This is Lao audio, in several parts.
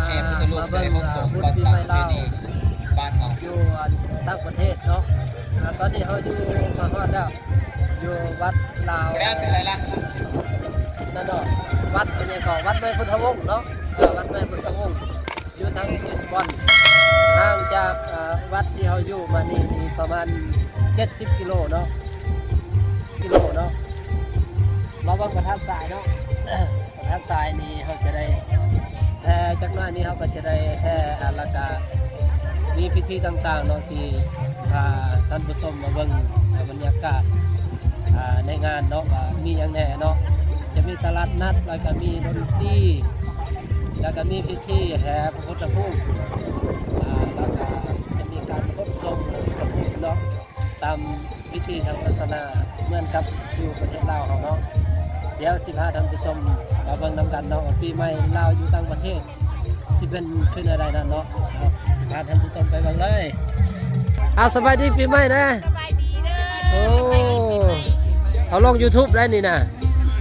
ແຫ່ພຸດທະຮູບຈະໄດ້ພົບສົງກ່ອນຕາມປະເພນີບ້ານເຮົາ ຢູ່ອັນຕ່າງປະເທດເນາະ. ອາ ຕອນນີ້ເຮົາຢູ່ ມາຮອດແລ້ວ ຢູ່ວັດລາວ ແລ້ວໄປໃສລະ ນັ້ນເນາະ ວັດອັນຫຍັງເກາະ ວັດໃໝ່ພຸດທະວົງເນາະ. ເອີ ວັດໃໝ່ພຸດທະວົງ ຢູ່ທາງລິສບອນ ຫ່າງຈາກ ເອີ ວັດທີ່ເຮົາຢູ່ມານີ້ ນີ້ປະມານເຈັດສິບກິໂລເນາະ ກິໂລເນາະ. ມາເບິ່ງພະທາດຊາຍເນາະ ພະທາດຊາຍນີ້ເຮົາຈະໄດ້ແຫ່ຈັກໜ້ອຍນີ້ ເຮົາກໍຈະໄດ້ແຫ່ ແລ້ວກໍມີພິທີຕ່າງໆເນາະ ຊິພາທ່ານຜູ້ຊົມມາເບິ່ງ ເອີ ບັນຍາກາດ ອາ ໃນງານເນາະ ວ່າມີຫຍັງແດ່ເນາະ. ຈະມີຕະຫຼາດນັດ ແລ້ວກໍມີດົນຕີ ແລ້ວກໍມີພິທີແຫ່ພະພຸດທະຮູບ ອາ ແລ້ວກໍຈະມີການຂົນສົ່ງເນາະ ຕາມພິທີທາງສາສະໜາ ເໝືອນກັບຢູ່ປະເທດລາວເຮົາເນາະ. ດຽວຊິພາທ່ານຜູ້ຊົມມາເບິ່ງນຳກັນເນາະ ວ່າປີໃໝ່ລາວຢູ່ຕ່າງປະເທດ ຊິເປັນຄືແນວໃດນັ້ນເນາະ. ເອົາ ຊິພາທ່ານຜູ້ຊົມໄປເບິ່ງເລີຍ. ເອົາ ສະບາຍດີປີໃໝ່ນະ. ສະບາຍດີເດີ. ໂອ້ ສະບາຍດີປີໃໝ່. ເອົາລົງຢູທູບໄດ້ນີ້ນະ.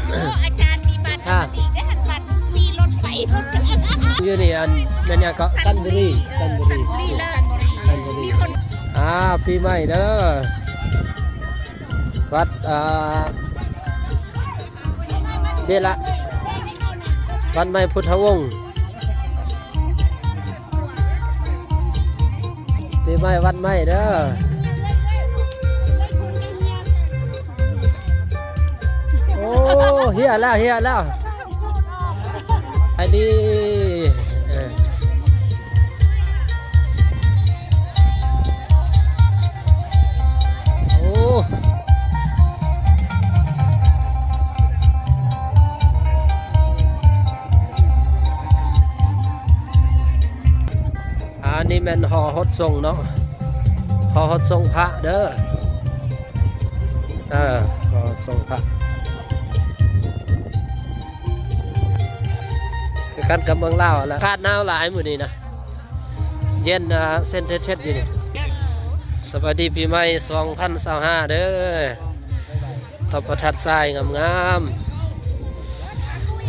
ໂອ້ ອາຈານມີບັດ ອ່າ ອັນນີ້ໄດ້ຫັນບັດມີລົດໄຟ ຢູ່ນີ້ ອັນແມ່ນຫຍັງເກາະ ຊັນບູຣີ ຊັນບູຣີ ຊັນບູຣີ ຊັນບູຣີ. ມີຄົນ ອ່າ ປີໃໝ່ເດີ. ວັດ ອ່າ ເດລະ ວັດໃໝ່ພຸດທະວົງ ປີໃໝ່ວັດໃໝ່ເດີ. ໂອ້ ເຮຍແລ້ວ ເຮຍແລ້ວ. ໄປດີ ເອີ ໂອ້ ອັນນີ້ແມ່ນຫໍຫົດສົງເນາະ ຫໍຫົດສົງພະເດີ. ເອີ ຫໍຫົດສົງພະ ຄືກັນກັບເມືອງລາວຫັ້ນລະ. ອາກາດໜາວຫຼາຍມື້ນີ້ນະ ເຢັນ ເອີ ເຊັນເທັດໆຢູ່ນີ້. ສະບາຍດີປີໃໝ່ສອງພັນຊາວຫ້າເດີ. ທັບພະທາດຊາຍງາມ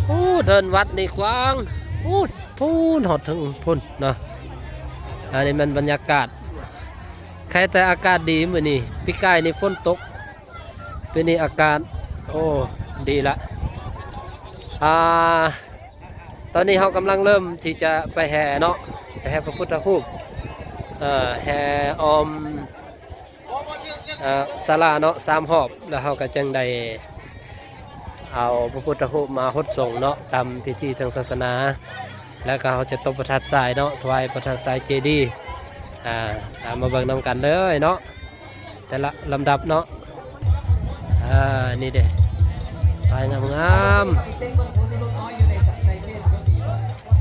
ໆ. ໂອ້ ເດີ່ນວັດນີ້ກວ້າງ. ໂອ້ ພຸ້ນ ຮອດເທິງພຸ້ນເນາະ. ອັນນີ້ແມ່ນບັນຍາກາດ. ໃຄແຕ່ອາກາດດີມື້ນີ້. ປີກາຍນີ້ຝົນຕົກ. ປີນີ້ອາກາດ ໂອ້ ດີລະ. ອ່າ ຕອນນີ້ເຮົາກຳລັງເລີ່ມທີ່ຈະໄປແຫ່ເນາະ ໄປແຫ່ພະພຸດທະຮູບ ເອີ ແຫ່ອ້ອມ ເອີ ສາລາເນາະ ສາມຮອບ ແລ້ວເຮົາກໍຈຶ່ງໄດ້ເອົາພະພຸດທະຮູບມາຫົດສົງເນາະ ຕາມພິທີທາງສາສະໜາ ແລ້ວກໍເຮົາຈະຕົບພະທາດຊາຍເນາະ ຖວາຍພະທາດຊາຍເຈດີ. ອ່າ ມາເບິ່ງນຳກັນເລີຍເນາະ ແຕ່ລະລຳດັບເນາະ. ອ່າ ນີ້ເດ້ ຖ່າຍງາມ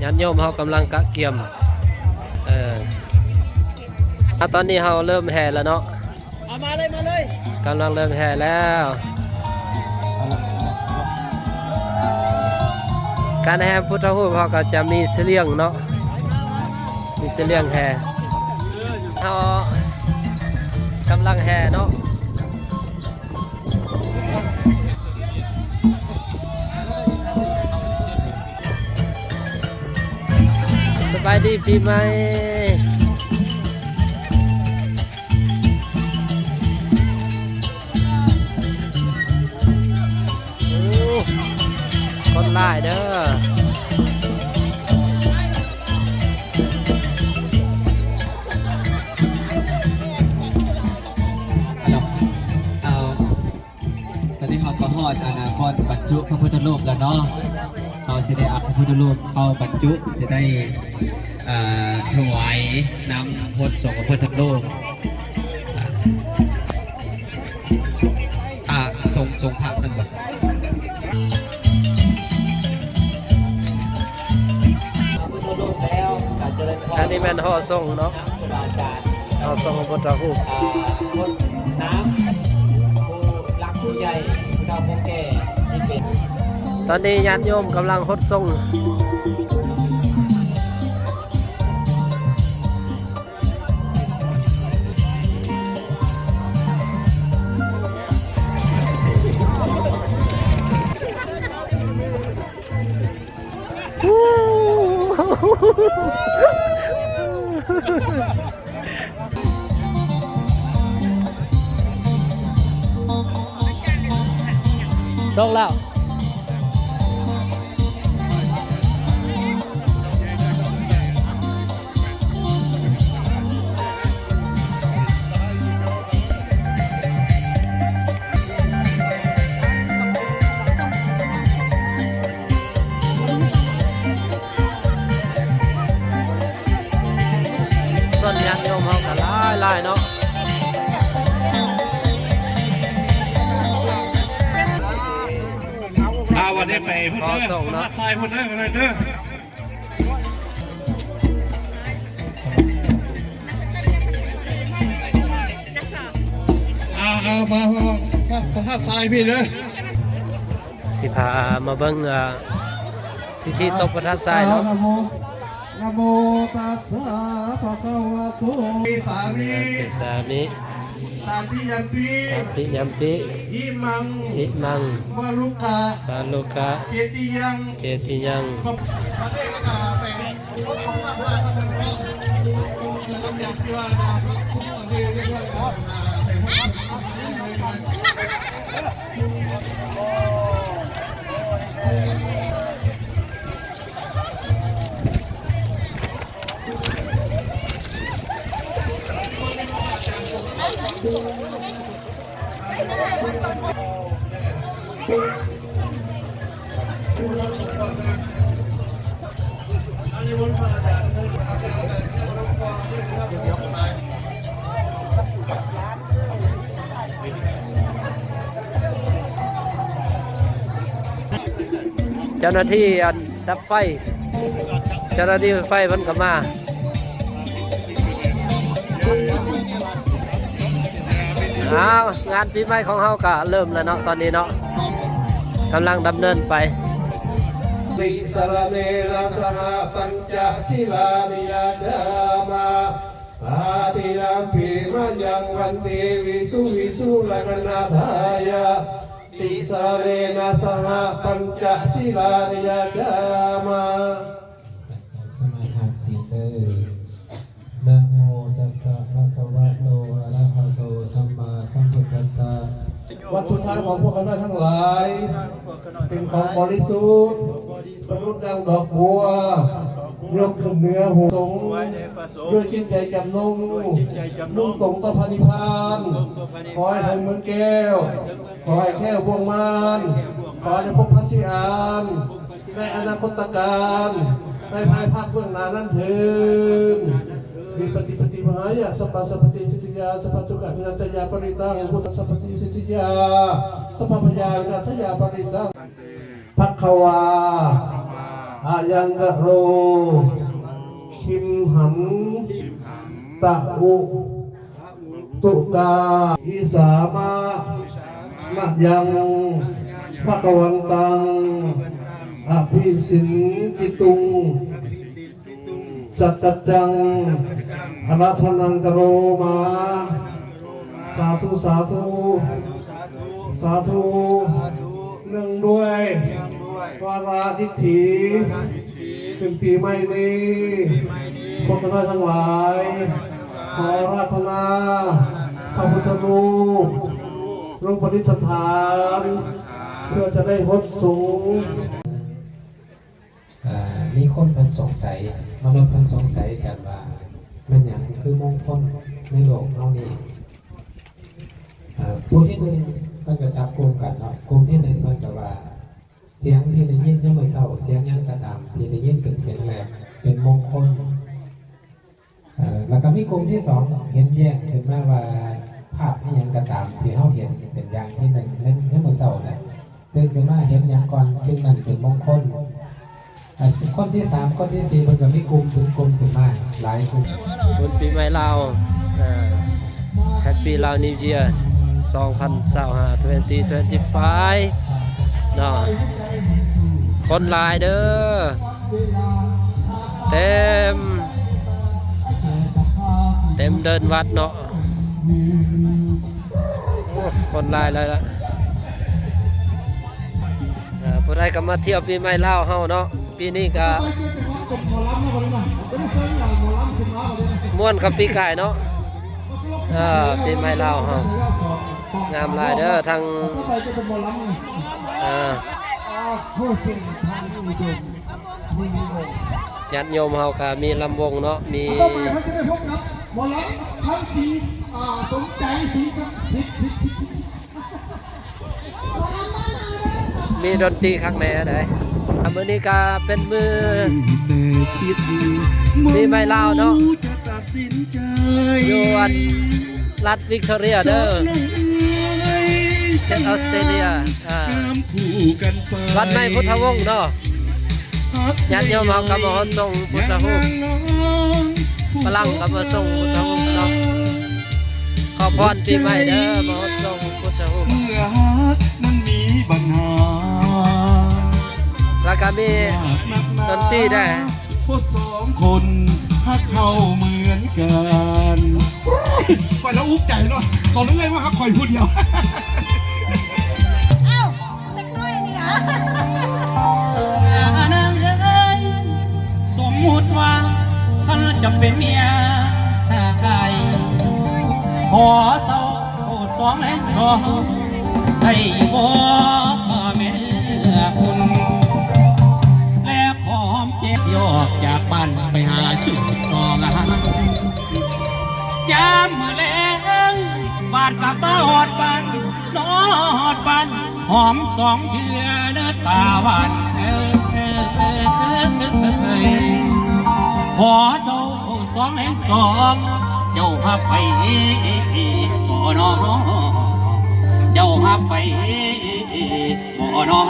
ໆ. ຍາດໂຍມເຮົາກຳລັງກະກຽມ ເອີ ອ່າ ຕອນນີ້ເຮົາເລີ່ມແຫ່ແລ້ວເນາະ. ເອົາມາເລີຍ ມາເລີຍ. ກຳລັງເລີ່ມແຫ່ແລ້ວ. ການແຫ່ພຸດທະຮູບເຮົາກໍຈະມີສະຫຼຽງເນາະ ມີສະຫຼຽງແຫ່. ເຮົາກຳລັງແຫ່ເນາະ. ສະບາຍດີປີໃໝ່. ໂອ້ ຄົນຫຼາຍເດີ. ຕອນນີ້ເຮົາກໍຮອດ ອັນນະ ບ່ອນບັນຈຸພະພຸດທະຮູບແລ້ວເນາະ. ເຮົາຊິໄດ້ເອົາພະພຸດທະຮູບເຂົ້າບັນຈຸ ຈະໄດ້ ເອີ ຖວາຍນ້ຳຫົດສົງພະພຸດທະຮູບ. ອ່າ ສົງ ສົງພະເພິ່ນບໍ່? ອັນນີ້ແມ່ນຫໍສົ່ງເນາະ ຫໍສົ່ງພະພຸດທະຮູບ. ຕອນນີ້ຍາດໂຍມກຳລັງຫົດສົງ. ໂອ້ ໂຊກລາວ. ສ່ວນຍາດໂຍມເຮົາກໍຫຼາຍໆເນາະ. ອ່າ ວັນນີ້ໄປພຸ້ນເດີ ພະທາດຊາຍພຸ້ນເດີ ເດີ. ອ່າ ເອົາ ມາ ມາ ມາ ພະທາດຊາຍພີ້ເດີ. ຊິພາມາເບິ່ງ ອ່າ ພິທີຕົກພະທາດຊາຍເນາະ. ອ່າ ນະໂມ ນະໂມຕັດສະ ພະຄະວະໂຕ ສາມິ ສາມິ ຕະຕິຍຳປິ ຕະຕິຍຳປິ ອິມັງ ອິມັງ ວະລຸກະ ວະລຸກະ ເຈຕິຍັງ ເຈຕິຍັງ. ເຈົ້າໜ້າທີ່ ອັນ ດັບໄຟ ເຈົ້າໜ້າທີ່ໄຟເພິ່ນກໍມາ. ອ້າວ ງານປີໃໝ່ຂອງເຮົາກໍເລີ່ມແລ້ວເນາະ ຕອນນີ້ເນາະ ກຳລັງດຳເນີນໄປ. ຕິສະລະເນນະ ສະຫະ ປັນຈະສີລານິ ຍາຈາມາ ຕະຕິຍຳປິ ມະຍັງ ວັນຕິ ວິສຸ ວິສຸ ລັກຂະນະທາຍາ ຕິສະລະເນນະ ສະຫະ ປັນຈະສີລານິ ຍາຈາມາ. ສະມາທານສີນເດີ. ນະໂມຕັດສະ ພະຄະວະໂຕ ອະລະຫະໂຕ ສຳມາສຳພຸດທັດສະ. ວັດສຸດທ້າຍຂອງພວກຂ້ານ້ອຍທັງຫຼາຍ ເປັນຂອງບໍລິສຸດ ປະດຸດດັ່ງດອກບົວ ຍົກຂຶ້ນເໜືອຫົວສົງ ດ້ວຍຈິດໃຈຈຳນົງ ມຸ່ງຕົງຕໍ່ພະນິບພານ ຂໍໃຫ້ເຖິງເມືອງແກ້ວ ຂໍໃຫ້ແຄ້ວບ່ວງມານ ຂໍໃຫ້ພົບພະສີອານ ໃນອະນາຄົດຕະການ ໃນພາຍພາກເບື້ອງໜ້ານັ້ນເທີ້ນ. ວິປັດຕິປະຕິປະຫາຍາ ສັບພະສັບພັນຕິ ສິດທິຍາ ສັບພະທຸກຂະວິນາສະຍາ ປະລິຕັງ ພຸດທະສັບພັນຕິ ສິດທິຍາ ສັບພະພະຍາ ວິນາສະຍາ ປະລິຕັງ. ພະຄະວາ ອາຍັນຕະໂລ ຄິມຫັນ ຕະອຸ ຕຸກາ ອິສາມະ ມະຍັງ ພະຄະວັນຕັງ ອະພິສິນກິຕຸງ ສັກກັດຈັງ ອາຣາທະນັງ ກະໂຣມາ. ສາທຸ ສາທຸ ສາທຸ. ເນື່ອງດ້ວຍວາລະດິດຖິ ຂຶ້ນປີໃໝ່ນີ້ ພວກຂ້ານ້ອຍທັງຫຼາຍ ຂໍອາຣາທະນາ ພະພຸດທະຮູບ ລົງປະດິດສະຖານ ເພື່ອຈະໄດ້ຫົດສົງ. ເອີ ມີຄົນເພິ່ນສົງໄສ ມະນຸດເພິ່ນສົງໄສກັນວ່າ ແມ່ນຫຍັງຄືມົງຄົນໃນໂລກເຮົານີ້? ເອີ ຜູ້ທີໜຶ່ງເພິ່ນກໍຈັບກຸ່ມກັນເນາະ ກຸ່ມທີໜຶ່ງເພິ່ນກໍວ່າ ສຽງທີ່ໄດ້ຍິນຍາມມື້ເຊົ້າ ສຽງຫຍັງກໍຕາມທີ່ໄດ້ຍິນເປັນສຽງແລກ ເປັນມົງຄົນ. ເອີ ແລ້ວກໍມີກຸ່ມທີສອງເຫັນແຍ້ງຂຶ້ນມາວ່າ ພາບອີ່ຫຍັງກໍຕາມທີ່ເຮົາເຫັນເປັນຢ່າງທີໜຶ່ງໃນ ໃນມື້ເຊົ້ານັ້ນ ຕື່ນຂຶ້ນມາເຫັນຫຍັງກ່ອນ ສິ່ງນັ້ນເປັນມົງຄົນ. ເອີ ຄົນທີສາມ ຄົນທີສີ່ ເພິ່ນກໍມີກຸ່ມເປັນກຸ່ມຂຶ້ນມາຫຼາຍກຸ່ມ. ບຸນປີໃໝ່ລາວ ເອີ Happy Lao New Year ສອງພັນຊາວຫ້າ twenty twenty-five ເນາະ ຄົນຫຼາຍເດີ. ເຕັມ ເຕັມເດີ່ນວັດເນາະ. ໂອ້ ຄົນຫຼາຍຫຼາຍລະ. ເອີ ຜູ້ໃດກໍມາທ່ຽວປີໃໝ່ລາວເຮົາເນາະ ປີນີ້ກໍມ່ວນກັບປີກາຍເນາະ. ເອີ ປີໃໝ່ລາວເຮົາງາມຫຼາຍເດີ ທັງ ອ່າ ໂອ້ ເສັ້ນທາງອຸດົມ ມີວົງ ຍາດໂຍມເຮົາກະມີລຳວົງເນາະ ມີ ຕໍ່ໄປເຮົາຈະໄດ້ພົບກັບໝໍລຳທັງສີ ອ່າ ສົມແສງ ສີສະ ຜິດ ຜິດ ຜິດ ຜິດ ມີດົນຕີຄັກແນ່ໃດ໋. ມື້ນີ້ກະເປັນມື້ປີໃໝ່ລາວເນາະ ຢູ່ອັນລັດວິກຕໍເຣຍເດີ ປະເທດອອສເຕຣເລຍ ອ່າ ວັດໃໝ່ພຸດທະວົງເນາະ ຍາດໂຍມເຮົາກະມາຮອດສົ່ງພຸດທະຮູບ ຝຣັ່ງກະມາສົ່ງພຸດທະຮູບເນາະ ຂໍພອນປີໃໝ່ເດີ ມາຮອດສົ່ງພຸດທະຮູບ ແລ້ວກະມີດົນຕີໄດ້ ຜູ້ສອງຄົນຮັກເຮົາເໝືອນກັນ ຂ້ອຍລະອຸກໃຈເນາະ ເຂົາເລີຍມາຮັກຂ້ອຍຜູ້ດຽວ ອ້າວ ຈັກໜ້ອຍນີ້ຫວາ ນາງເອີຍ ສົມມຸດວ່າ ຄັນຈະເປັນເມຍ ຖ້າອ້າຍ ຂໍເຊົາ ໂອ້ ສອງແລງສອງ ໄດ້ບໍ່ແມ່ເນື້ອອຸ່ນ ແລະ ຫອມແກ້ມ ອອກຈາກບ້ານໄປຫາສູ່ຕໍ່ງານ ຍາມມື້ແລງ ບາດກັບມາຮອດບ້ານ ນອດບ້ານ ຫອມສອງເທື່ອເນີຕາຫວານເອີຍ ຂໍເຊົາ ສອງແລງສອງ ເຈົ້າຮັບໄປບໍ່ນໍ ເຈົ້າຮັບໄປບໍ່ນໍ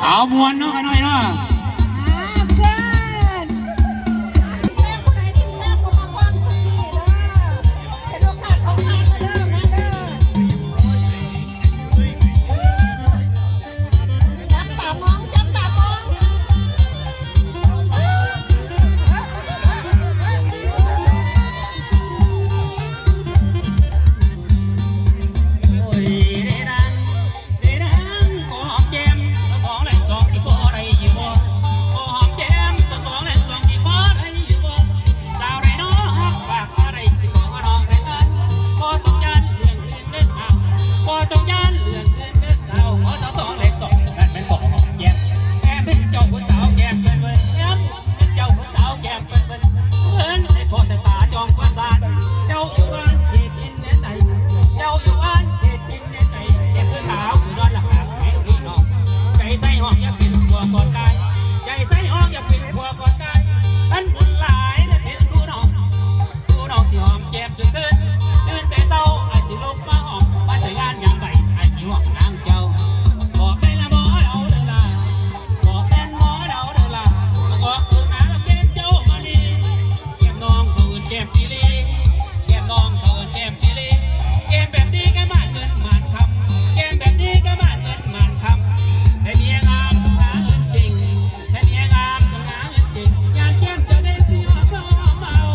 ເອົາມ່ວນເນາະ ຂ້ານ້ອຍເນາະ ອ່າ ເຊີນ ແລ້ວຜູ້ໃດຊິແລ້ວກໍມາຟັງສັກທີເດີ ເປັນໂອກາດຂອງທ່ານເດີ ມາເດີ. ຈັບຕາມອງ ຈັບຕາມອງ. ແມ່ນຫຍັງງາມສະຫງ່າເອີ້ນເກັ່ງ ຍາມແກ້ມເຈົ້າແດງຊິຫອມເອົາ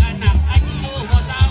ກະນັບອາຍຸບໍ່ເຊົາ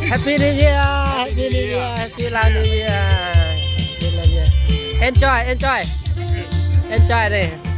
Happy New Year Happy New Year Happy Lao New Year Happy Lao New Year Enjoy Enjoy Enjoy ເດ້